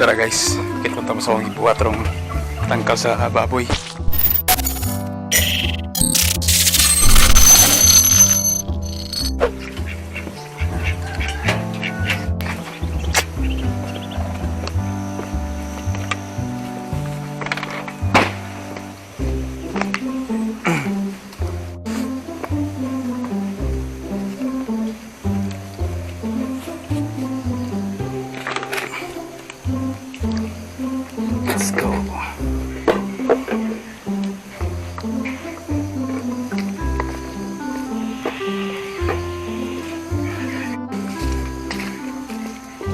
Tara guys, kita mo sa akong ibuhat rong tangkal sa baboy. Let's go.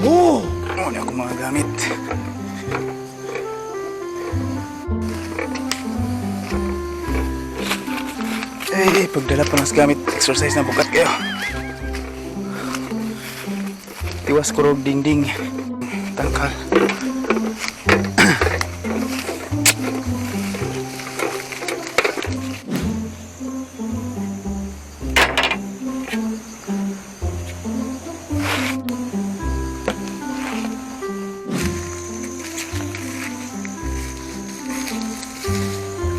Oh! Ano ako mga gamit? Eh, pagdala pa ng gamit, exercise na bukat kayo. Tiwas kurog dingding. Tangkal.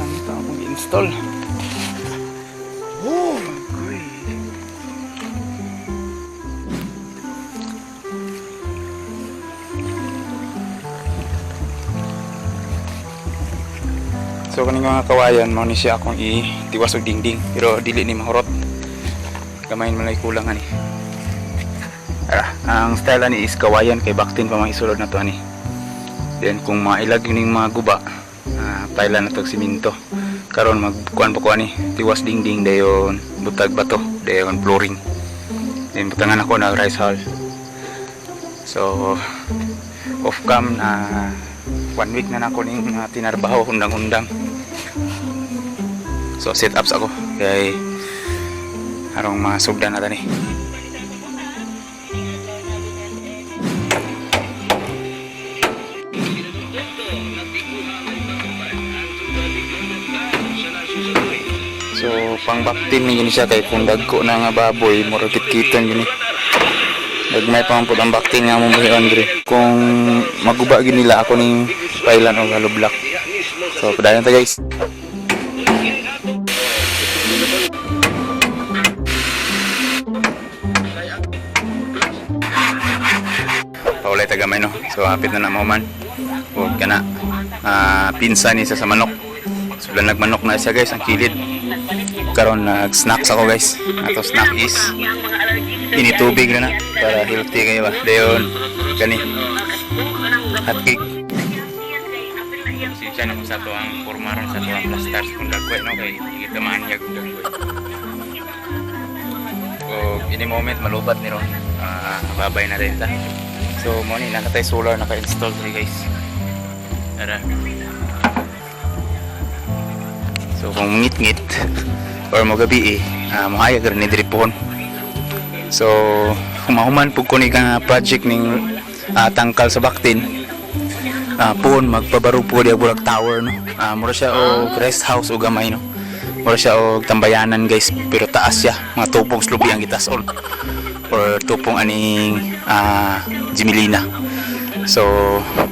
Ano ito akong install? Oh, my. So kaning mga kawayan mao ni siya akong itiwas og dingding pero dili ni mahurot. Gamayin man lang kulang ani. Ara, ang style ani is kawayan kay baktin pa mga isulod na to ani. Then kung mailag ning mga guba, pailan na to og simento. Karon magkuan pa ko ani, tiwas dingding dayon butag bato, dayon flooring. Then butangan ako na rice hull. So off cam na one week na nako ning tinarbaho hundang-hundang. So set ups ako kay arong masugdan na tani. So pang baktin ni gini siya kay kung dagko na nga baboy murag kitkiton gini. Gagmay pa man pud ang baktin nga mo buhion diri. Kung maguba gid nila ako ning pailan og hollow block. So padayon ta, guys. Paulay ta gamay, no. So hapit na na man. Huwag ka na. Pinsa ni sa manok. So nagmanok na siya guys, ang kilid. Karon nag-snacks ako, guys. Ato snack is ini tubig na na para healthy kayo ba. Dayon kani hot cake. Siya na kung sa to ang formaron sa to ang plaster kung dagway no kay gitamaan niya kung dagway. O ini moment malubat ni ron. Babay na rin ta. So mo ni nakatay solar naka-install diri, guys. Tara. So kung ngit-ngit or mo gabi eh, mohayag rin ni diri pohon. So humahuman pug ko ni nga project ning tangkal sa baktin. Pohon magpabaro po diya bulag tower no. Mura siya og rest house o gamay no. Mura siya og tambayanan, guys, pero taas siya, mga tupong slubi ang gitason or tupong aning Jimilina. So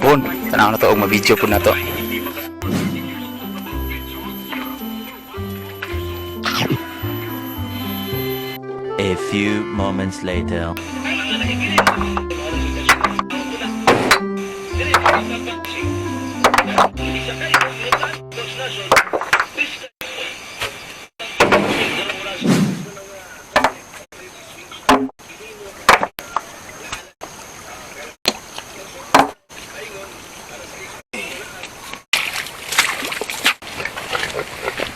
pohon tanaw na to og ma-video pud na to. A few moments later.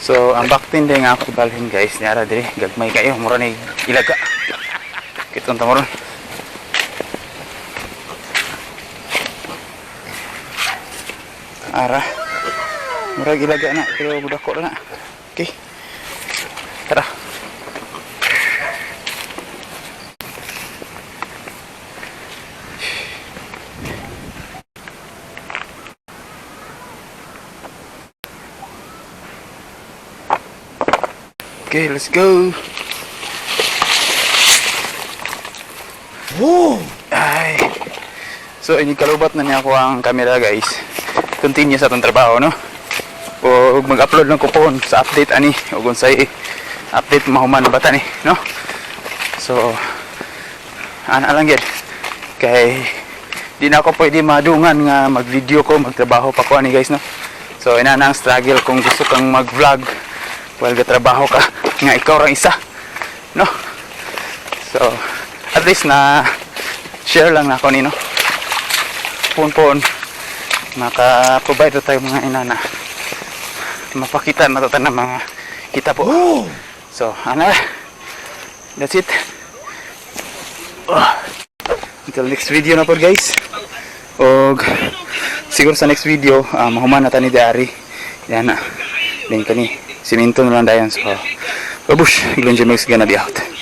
So, ang baktin din nga ako balhin, guys, niara diri, gagmay kayo, mura ni ilaga. Kitong tamo ron. Ara. Murag ilaga na, pero budako na. Okay. Tara. Okay, let's go. Whoa! Ay. So ini kalubat na niya ako ang camera, guys. Continue sa atong trabaho, no? O mag-upload lang ko po sa update ani ug unsay update mahuman ba ta ni, no? So ana lang gyud kay di na ako pwede madungan nga mag-video ko, magtrabaho pa ko ani, guys, no? So ina na ang struggle kung gusto kang mag-vlog while gatrabaho ka nga ikaw rang isa, no? So at least na share lang na ako ni, no? Pun-pun maka-provide tayo mga inana, mapakita na to ng mga kita po. So ana, that's it. Oh. Until next video na po, guys. Og siguro sa next video, mahuman na ta ni Dari yan na then kani simento na lang dayon. So babush. Glon Jamex gonna be out.